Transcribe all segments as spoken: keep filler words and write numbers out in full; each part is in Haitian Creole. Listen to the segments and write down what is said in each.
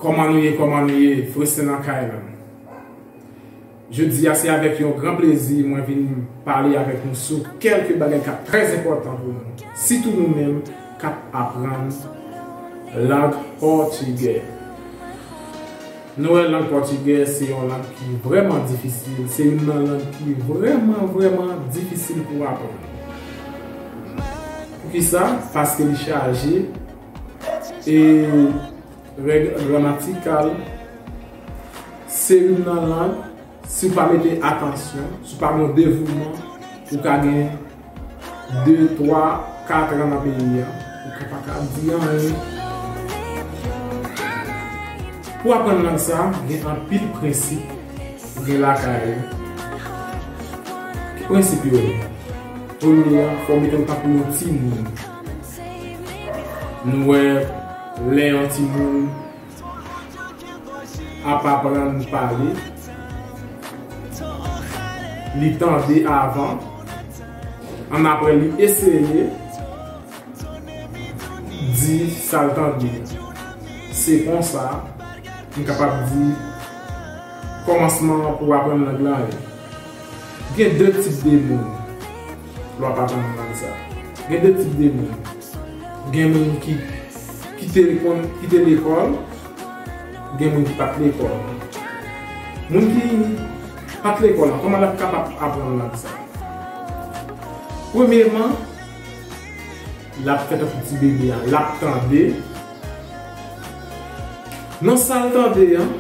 Kòman nou ye, kòman nou ye? Fresne nan kay la. Jodi a, se avèk yon gran plezi mwen vin pale avèk nou sou kèlke bagay k ap trè enpòtan pou nou, sitou nou menm k ap aprann lang pòtigè. Nou wè, lang pòtigè se yon lang ki vrèman difisil, se youn nan lang ki vrèman, vrèman difisil pou aprann. Poukisa? Paske li chaje e règ gramatikal, se youn nan lang, si w pa mete atansyon, si w pa gen yon devouman, ou ka gen de, twa, kat an nan peyi a, ou ka pa ka di anyen. Pou aprann lang sa, gen anpil prensip ou gen lakay ou. Ki prensip yo ye? Premye a, fò w mete w tankou yon timoun. Nou wè, lè yon timoun ap aprann pale, li tande avan, annapre li eseye di sa l tande. Se konsa, m kapab di kòmansman pou aprann lang lan ye. Gen de tip de moun lè w ap aprann lang sa. Gen de tip de moun. Gen moun ki kite lekòl, kite lekòl, gen moun ki pa t lekòl. Moun ki pa t lekòl lan, kòman l ap kapab aprann lang sa? Premyeman, l ap fè tankou ti bebe a, l ap tande. Nan sa l tande an,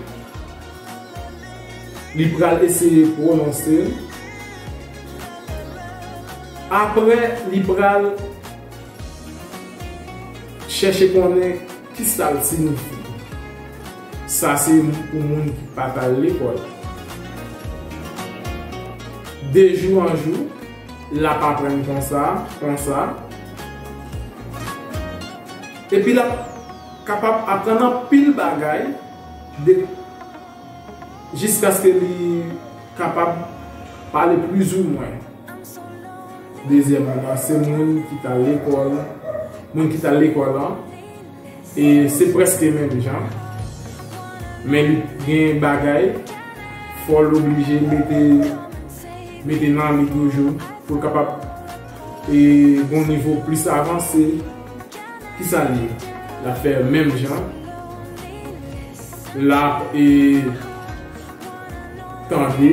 li pral eseye pwononse l. Apre, li pral chèche konnen ki sa l siyifi. Sa se pou moun ki pa t al lekòl. De jou an jou, l ap aprann konsa, konsa. Epi l ap kapab aprann anpil bagay de, jiskaske li kapab pale plizoumwen. Dezyèm moun nan, se moun ki t al lekòl, moun ki t al lekòl lan, e se prèske menm jan. Men li gen bagay, fò l oblije mete, mete nan li toujou pou l kapab e gon nivo plis avanse. Kisa l ye? L ap fè menm jan. L ap e tande,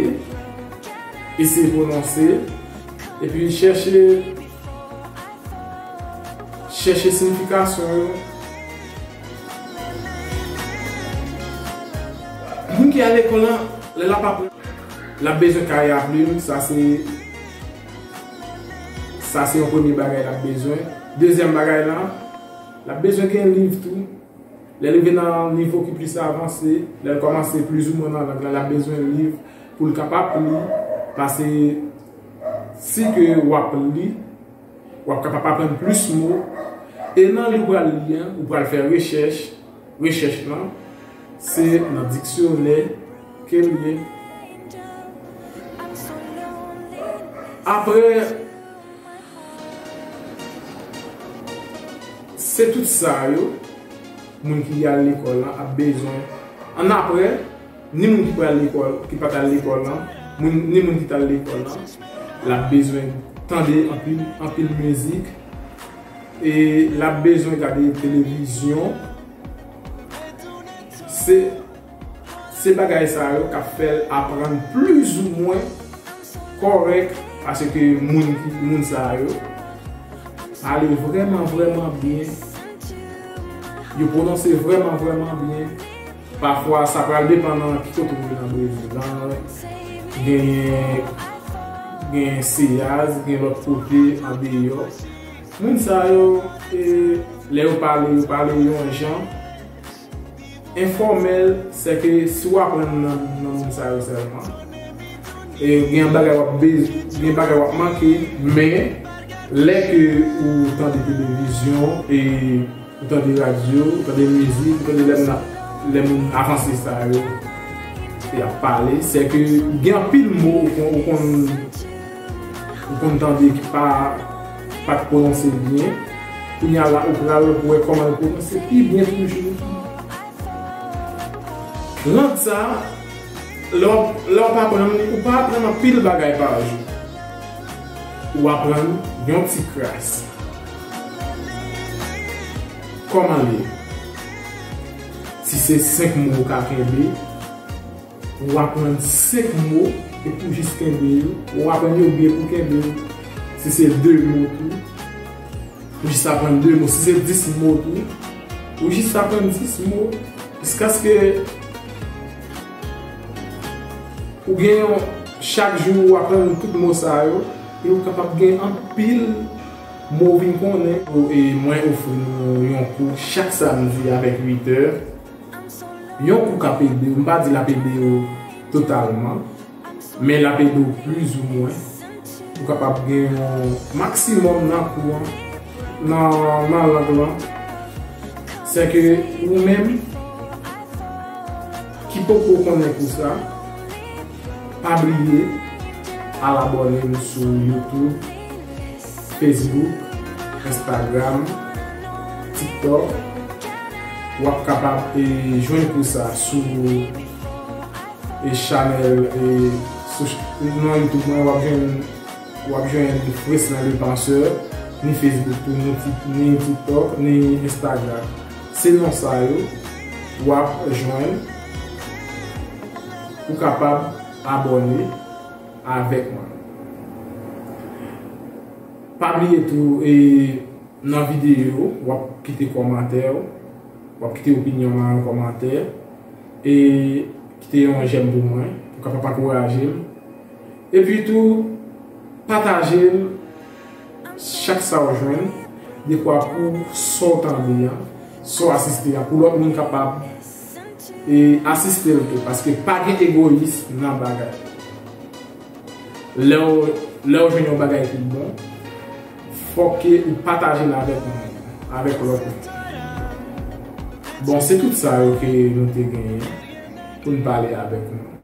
eseye pwononse, epi chèche, chèche siyifikasyon yo. Moun ki al lekòl lan, lè l ap aprann, l ap bezwen kay a plim, sa se, sa se yon premye bagay l ap bezwen. Dezyèm bagay lan, l ap bezwen gen liv tou. Lè l rive nan nivo ki plis avanse, lè l kòmanse plizoumwen nan lang lan, l ap bezwen liv pou l kapab li, paske si ke w ap li, w ap kapab aprann plis mo. E nan li w pral li an, ou pral fè rechèch. Rechèch lan, se nan diksyonè ke l ye. Apre, se tout sa yo, moun ki al lekòl lan ap bezwen. Annapre, ni moun ki pral lekòl, ki pa t al lekòl lan, moun, ni moun ki t al lekòl lan, l ap bezwen tande anpil, anpil mizik, e l ap bezwen gade televizyon. Se, se bagay sa yo k ap fè l aprann plizoumwen kòrèk, paske moun ki, moun sa yo pale vrèman, vrèman byen. Yo pwononse vrèman, vrèman byen. Pafwa, sa pral depann nan ki kote w ye nan Brezil lan. Genyen, genyen Seyaz, gen lòt kote andeyò. Moun sa yo, e, lè yo pale, yo pale yon jan enfòmèl, sèke si w aprann nan, nan moun sa yo sèlman, e gen bagay w ap bez-, gen bagay w ap manke, men lè ke ou tande televizyon, e ou tande radyo, ou tande mizik, ou tande lè moun ap, lè moun avanse sa yo, y ap pale, sèke gen anpil mo ou konn, ou konn, ou konn tande ki pa, pa t pwononse byen. Kounye a la, ou pral wè kòman yo pwononse pi byen toujou. Rant sa, lè w, lè w pa pran li, ou pa aprann anpil bagay pa jou. Ou aprann yon ti kras. Kòman li ye? Si se senk mo ou ka kenbe, ou aprann senk mo epi ou jis kenbe yo. Ou aprann yo byen pou kenbe yo. Si se de mo tou, ou jis aprann de mo. Si se dis mo tou, ou jis aprann dis mo. Jiskaske ou gen yon, chak jou ou aprann tout mo sa yo, e ou kapab gen anpil mo w vin konnen. E mwen ofri nou yon kou chak samdi avèk uit è. Yon kou k ap ede w, m pa di l ap ede w totalman, men l ap ede w plizoumwen. Ou kapab gen yon maksimòm nan kou an, nan, nan lang lan. Sèke ou menm ki poko konnen kou sa, pa bliye al abòne m sou YouTube, Facebook, Instagram, TikTok. W ap kapab, e, jwenn kou sa sou, e, chanèl, e, sou ch-, nan YouTube mwen, w ap jwenn, w ap jwenn Fresnel le Penseur, ni Facebook tou, ni Tik-, ni TikTok, ni Instagram. Se non sa yo, w ap jwenn pou kapab abòne avèk mwen. Pa bliye tou, e, nan videyo, w ap kite kòmantè w, w ap kite opinyon nan yon kòmantè, e kite yon jèm pou mwen, pou kapab ankouraje m. Epi tou, pataje l chak sa w jwenn, dekwa pou sa w tande an, sa w asiste an, pou lòt moun kapab, e, asiste l tou, paske pa gen egoyis nan bagay. Lè w, lè w jwenn yon bagay ki bon, fòk ke ou pataje l avèk moun, avèk lòt moun. Bon, se tout sa yo ke nou te genyen pou n pale avèk nou.